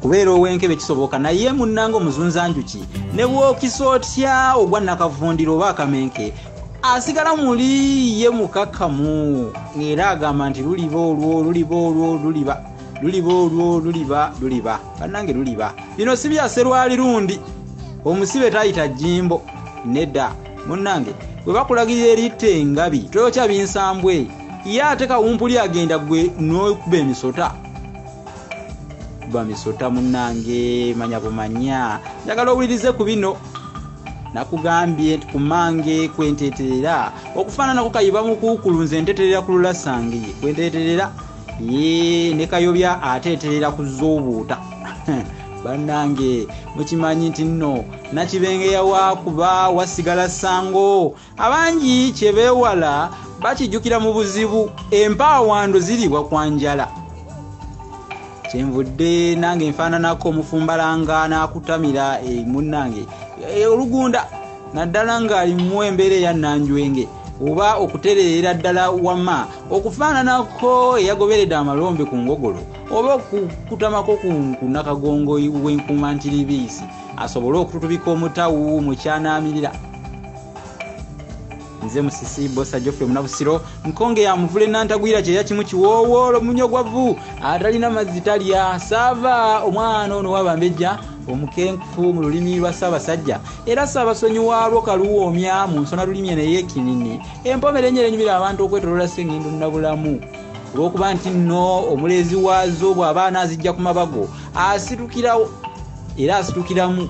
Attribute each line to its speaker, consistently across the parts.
Speaker 1: Okubeera ow'enkebe kisoboka, naye munnange omuzunzanjuki ne bw'okisa otya ogwa nnakavundira oba akamenke, asigala muli ye mukakkamu, ng'era agamba nti luliba olwo, luliba olwo, luliba, luliba olwo, luliba, luliba. Bannange luliba. Bino si bya Sserwali lundi. Omusibe tayita jjimbo. Nedda. Munnange, bwe bakulagirira eritta engabi, toyokya binsambwe. Ye ate kawumpuli agenda gwe n'okuba emisota. Kuba misota munnange, manya bumanya. Njagala owulirize ku bino. Nakugambye nti ku mmange kwe nteeterera. Okufaananako Kayiba Mukuukulu, nze nteeterera ku Lulasange kwe nteeterera. Yee, ne Kayobya ateeterera ku Zoobuuta. Bannange, mukimanyi nti nno Nakibengeya waakuba wasigala ssango. Abangi kye beewala bakijjukira mu buzibu. Empaawando ziriibwa kwa njala. Kyenvudde nange nfaananako omufumbalanga n'akutamira, munnange, olugunda, naddala ng'alimu embeera eya nnanjwenge oba okutereera ddala wamma, okufaananako eyagoberedde amalombe ku ngogolo oba okukutamako ku nakagongo w'enkuumantiribiisi asobole okututubika omutawu mu kyanaamirira. Nze Musisi Bosa Geoffrey Munabusiro, nkonge ya muvule nantagwira kyeya kimu kiwoowo omunyo gwa vvu atalina mazzi talya. Saava omwana ono w'Abambejja omukenkufu mu lulimi lwa Ssaabasajja era Ssaabasonyi waalwo kaluwoomya mu nsona lulimi eno ey'ekinini empomera enyo enyumira abantu okwetoloola Ssengendo Nabulamu, olw'okuba nti nno omuleezi waazo bw'aba anaazijja ku mabago asitukirawo era asitukiramu.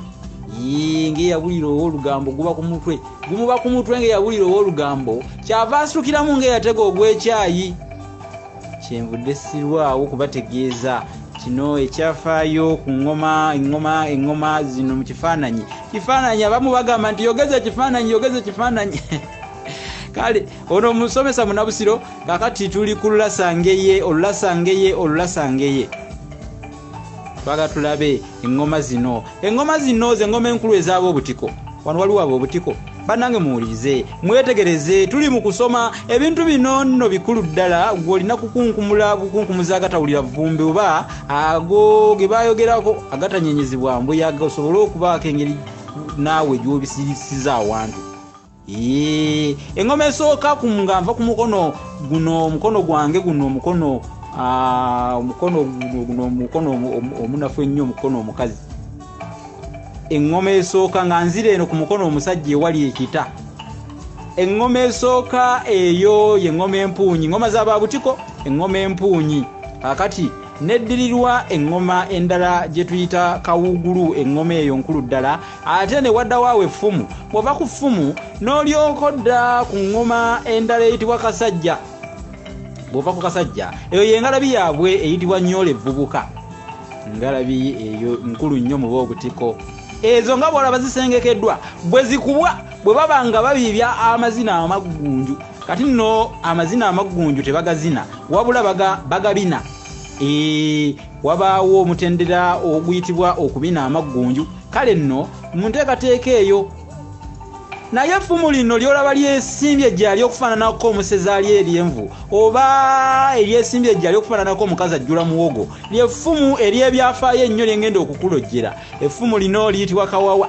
Speaker 1: Yee, ng'eyabulira ow'olugambo guba ku mutwe, gumuba ku mutwe ng'eyabulira ow'olugambo, kyava asitukiramu ng'eyatega ogw'ekyayi. Kyenvudde sirwawo kubategeeza kino ekyafaayo ku ngoma, engoma, engoma zino mu kifaananyi. Kifaananyi abamu bagamba nti yogeza ekifaananyi, yogeza ekifaananyi. Kale ono omusomesa Munabusiro, kakati tuli ku Lulasangeye, Olulasangeye, Olulasangeye. Twagala tulabe engoma zino. Engoma zino ze ngoma enkulu ez'ab'obutiko. Wano waliwo ab'obutiko. Bannange muwulirize, mwetegereze, tuli mu kusoma. Ebintu bino nno bikulu ddala. Ggwe olina kukunkumula bukunkumuza agatawulira vvumbi oba ago ge baayogerako agatanyenyezebwa mbuyaga, osobole okubaako engeri naawe gy'obisirisiza awantu. Ee, engoma esooka ku nga nva ku mukono guno, omukono gwange guno, omukono, omukono guno, guno, omukono omunafu ennyo, omukono omukazi. Engoma esooka nga nzira eno ku mukono omusajja ewali ekita. Engoma esooka eyo ye ngoma empuunyi, ngoma z'ababutiko, engoma empuunyi. Kaakati neddirirwa engoma endala gye tuyita kawugulu, engoma eyo nkulu ddala. Ate ne waddawo awo effumu. Bw'ova ku ffumu n'olyoka odda ku ngoma endala eyitibwa kasajja. Bw'ova ku kasajja, eyo ye ngalabi yaabwe eyitibwa nnyola evvubuka. Ngalabi eyo nkulu nnyo mu b'obutiko. Ezo nga bw'olaba zisengekeddwa, bwe zikubwa bwe baba nga babiibya amazina amaggunju. Kati nno amazina amaggunju tebagazina, wabula bagabina. Wabaawo omutendera oguyitibwa okubina amaggunju. Kale nno mu nteekateeka eyo, naye effumu lino ly'olaba lyesimbye gyali okufaananako omusezi ali eryenvu, oba eryesimbye gyali okufaananako omukazi ajjula muwogo, ly'effumu ery'ebyafaayo ennyo lye ngenda okukulojjera. Effumu lino liyitibwa kawawa.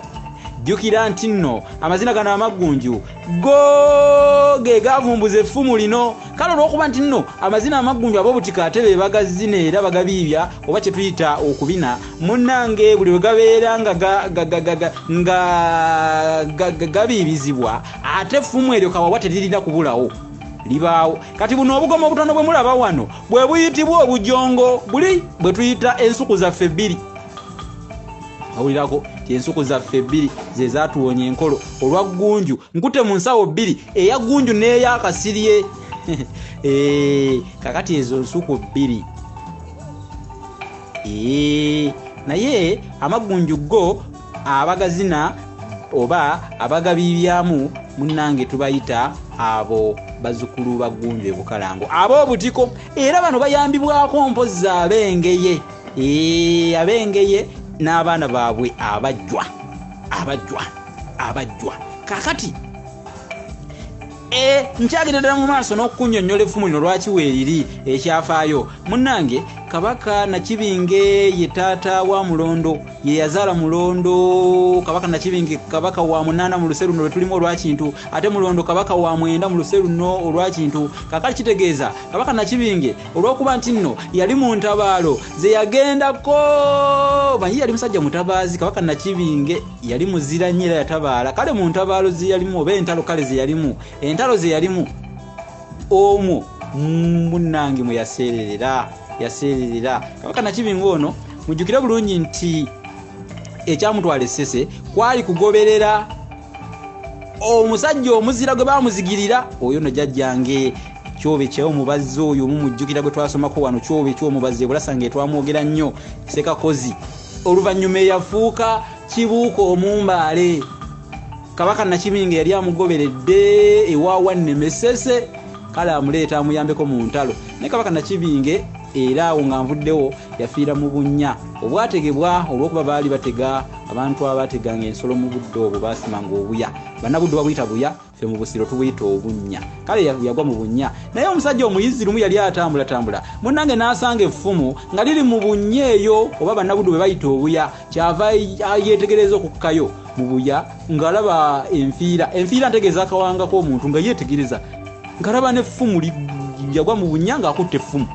Speaker 1: Jjukira nti nno amazina gano amaggunju go ge gavumbuza effumu lino. Kale olw'okuba nti nno amazina amaggunju ab'obutiko ate be bagazina era bagabiibya, oba kye tuyita okubina, munnange buli lwe gabeera nga gabiibizibwa, ate effumu eryo kawawa teririna kubulawo, libaawo. Kati buno obugoma obutono bwe mulaba wano bwe buyitibwa obujongo, buli bwe tuyita ensuku zaffe bbiri. Awulirako nti ensuku zaffe bbiri ze zaatuwonya enkolo olwa ggunju. Nkute mu nsawo bbiri, eya ggunju n'eya kasirye. Kakati ezo nsuku bbiri. Naye amaggunju go abagazina oba abagabiibyamu munnange tubayita abo bazzukulu ba ggunju e Bukalango ab'obutiko. Era bano bayambibwako mpozzi ab'engeye. Ab'engeye n'abaana baabwe abajjwa, abajjwa, abajjwa. Kaakati, nkyagenda ddala mu maaso n'okunnyonnyola effumu lino lwaki weeriri ekyafaayo. Munnange, Kabaka Nakibinge ye taata wa Mulondo, ye yazaala Mulondo. Kabaka Nakibinge kabaka wa 8 mu luse luno lwe tulimu olwakintu, ate Mulondo kabaka wa 9 mu luse luno olwakintu. Kakati kitegeeza Kabaka Nakibinge olw'okuba nti nno yali mu ntabaalo ze yagendako, manyi yali musajja mutabaazi. Kabaka Nakibinge yali muzira nnyo era yatabaala. Kale mu ntabaalo ze yalimu oba entalo kale ze yalimu, entalo ze yalimu omwo munnange mwe yaseererera, yaseererera. Kabaka Nakibinge ono mujjukire bulungi nti ekyamutwala essese kwali kugoberera omusajja omuzira gwe baamuzigirira, oyo nno jjajjange Kyobe ky'omubazzi oyo mumujjukira gwe twasomako wano, Kyobe ky'omubazzi Bulasa nga twamwogera nnyo, Sekakozi, oluvannyuma eyafuuka Kibuuka Omumbaale. Kabaka Nakibinge yali amugoberedde ewa Wannema Essese, kale amuleeta amuyambeko mu ntalo. Naye Kabaka Nakibinge era awo nga nvuddewo yafiira mu bunnya obwategebwa olw'okuba baali batega abantu abateganga ensolo mu budde obwo baasimanga obuya. Bannabuddu babuyita buya, ffe mu Busiro tubuyita obunnya. Kale yagwa mu bunnya. Naye omusajja omuyizzi lumu yali atambulatambula, munnange n'asanga effumu nga liri mu bunnya eyo oba bannabuddu bwe bayita obuya. Kyava yeetegereza okukkayo mu buya ng'alaba enfiira. Enfiira ntegeeza akawanga k'omuntu, nga yeetegereza ng'alaba n'effumu yagwa mu bunnya ng'akutte effumu,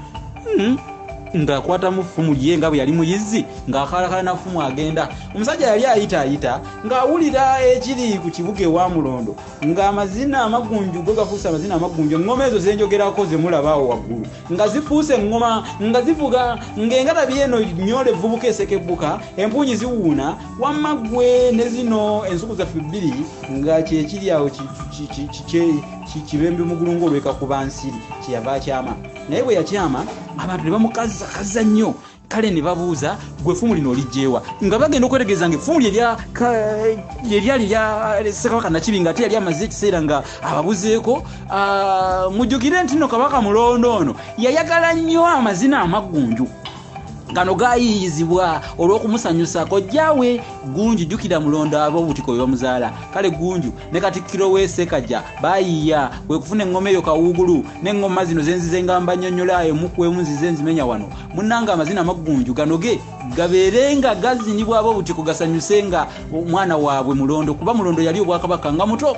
Speaker 1: ng'akwatamu ffumu lye nga bwe yali muyizzi, ng'akalakala na ffumu agenda. Omusajja yali ayitaayita ng'awulira ekiri ku kibuga ewa Mulondo, ng'amazina amagunju go gafuuse amazina amagunju. Eŋŋoma ezo ze njogerako ze mulaba awo waggulu nga zifuuse eŋŋoma, nga zivuga ng'engalabi eno nnyola evvubuka esekebbuka, empuunyi ziwuuna, wamma ggwe ne zino ensuku zaffe bbiri nga kyekiri awo kibembe mugulu ng'olwekakuba nsiri, kyeyava akyama. Naye bwe yakyama abantu ne bamukazakaza nnyo, kale ne babuuza gwe effumu lino olijjeewa, nga bagenda okwetegereza nga effumu lye lyali lya Ssekabaka Nakibinge, ate yali amaze ekiseera nga ababuzeeko. Mujjukire nti nno Kabaka Mulondo ono yayagala nnyo amazina amaggunju gano gaayiyizibwa olw'okumusanyusa. Kojjaawe Gunju, jjukira Mulondo ab'obutiko bwe bamuzaala, kale Gunju ne Katikkiro we Ssekajja baayiiya kwe kufuna eŋŋoma eyo Kawuugulu n'eŋŋoma zino ze nzize nga mbanyonnyola emu ku emu nzize nzimenya wano. Munnange amazina amaggunju gano ge gabeere nga gazinibwa ab'obutiko gasanyuse nga omwana waabwe Mulondo, kuba Mulondo yali obwakabaka nga muto.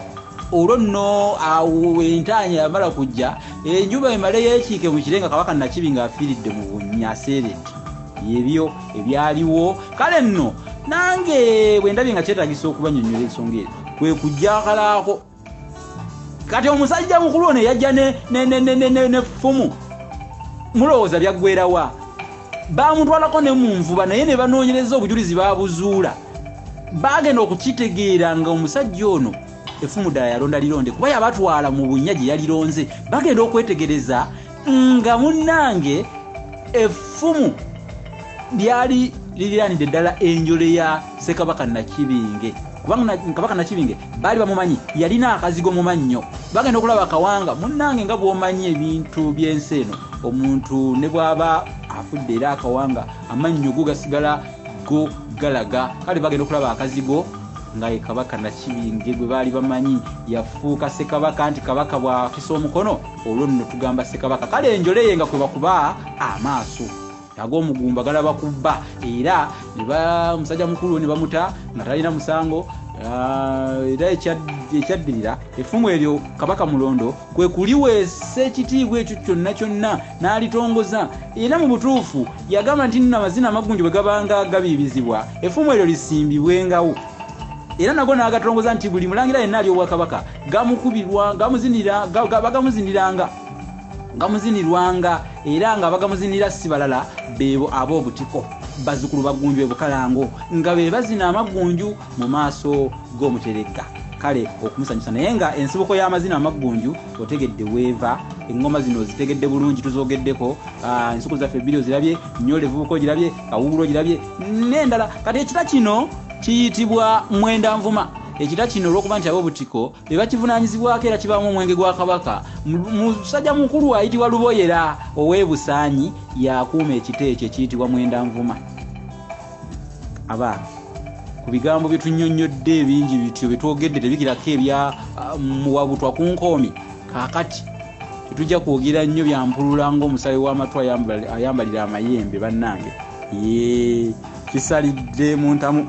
Speaker 1: Olwo nno awo entaanya yamala kujja, enjuba emale yeekiike mu kire nga Kabaka Nakibinge afiiridde mu bunnya, aseeredde. Ebyo ebyaliwo. Kale nno nange bwe ndabye nga kyetaagisa okubanyonnyola ensonga ezo, kwe kujja akalaako. Kati omusajja mukulu ono eyajja n'effumu, mulowooza byaggwerawa? Baamutwalako ne mu nvuba, naye ne banoonyereza obujulizi baabuzuula. Baagenda okukitegeera nga omusajja ono effumu ddala yalonda lironde, kuba yabatwala mu bunnya gye yalironze. Bagenda okwetegereza nga munnange effumu lyali liriranidde ddala enjole ya Ssekabaka Nakibinge, kubanga Kabaka Nakibinge baali bamumanyi, yalina akazigo mu mannyo. Bagenda okulaba akawanga, munnange nga bw'omanyi ebintu by'ensi eno, omuntu ne bw'aba afudde era akawanga amannyo go gasigala go galaga. Kale bagenda okulaba akazigo nga ye Kabaka Nakibinge gwe baali bamanyi yafuuka Ssekabaka, nti Kabaka bw'akisa omukono olwo nno tugamba Ssekabaka. Kale enjole ye nga kwe bakuba amaaso ag'omugumba galaba kubba, era omusajja mukulu ne bamuta nga talina musango. Era ekyaddirira effumu eryo Kabaka Mulondo kwe kuliweesa ekitiibwa ekyo kyonna kyonna n'alitongoza. Era mu butuufu yagamba nti nno amazina amagunju bwe gabanga gabiibizibwa effumu eryo lisimbibwengawo. Era nago n'agatongoza nti buli mulangira yenna ali obwakabaka gamukubirwa, gamuzinira, bagamuziniranga, gamuzinirwanga, era nga bagamuzinira si balala beebo ab'obutiko, bazzukulu ba Gunju e Bukalango, nga be bazina amaggunju mu maaso g'omuteregga. Kale okumusanyusa. Naye nga ensibuko y'amazina amaggunju otegedde weeva, eŋŋoma zino ozitegedde bulungi, tuzoogeddeko, ensuku zaffe bbiri ozirabye, nnyola evubuka ogirabye, kawuugulu ogirabye n'endala. Kati ekita kino kiyitibwa Mwenda Nvuma. Ekita kino olw'okuba nti ab'obutiko be bakivunaanyizibwako era kibaamu omwenge gwa Kabaka, musajja mukulu ayitibwa Luboyera ow'e Busaanyi yakuuma ekita ekyo ekiyitibwa Mwenda Nvuma. Abaana ku bigambo bye tunnyonnyodde ebingi bityo bye twogedde tebikirako ebya muwabutwa ku nkoomi. Kaakati Tetujja kwogera nnyo byampulula ng'omusale w'amatu ayambalira amayembe. Bannange, kisalidde mu ntamu,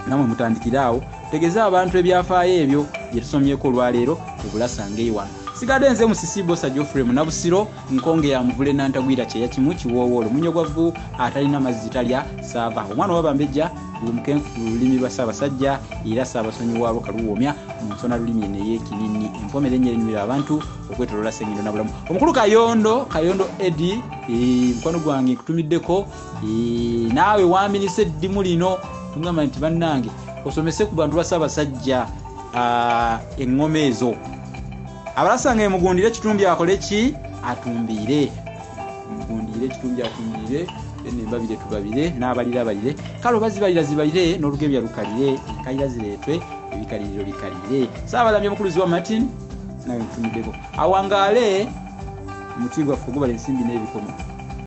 Speaker 1: namwe mutandikire awo tegeze abantu ebyafaayo ebyo bye tusomyeko olwaleero obulasangeyo wano. Sigadde nze Musisi Bosa Geoffrey Munabusiro, nkonge ya muvule nantagwira kyeya kimu kiwoowoolo munyogwavu atalina mazzi talya saava, omwana wabambejja omukenkufu lulimi lwa Ssaabasajja era Ssaabasonyi waalwo kaluwoomya mu nsona lulimi eno ey'ekinini empomera ennyo enyumira abantu okwetoloola Ssengendo nabulamu. Omukulu Kayondo, Kayondo Edi, mukwano gwange, nkutumiddeko naawe waminisa eddimu lino tugamba nti bannange osomese ku bantu ba Ssaabasajja eŋŋoma ezo. Abalasanga emugundire ekitumbi akole ki? Atumbiire. Mugundire ekitumbi atumbiire, embabire tubabire n'abalira balire, kale oba zibalira zibalire n'olugebya lukalire, enkalira zireetwe, ebikaliriro bikalire. Saabalambye omukuluzi wa Martin, nawe nkutumiddeko. Awangaale omuti gwaffe ogubala ensimbi n'ebikomo.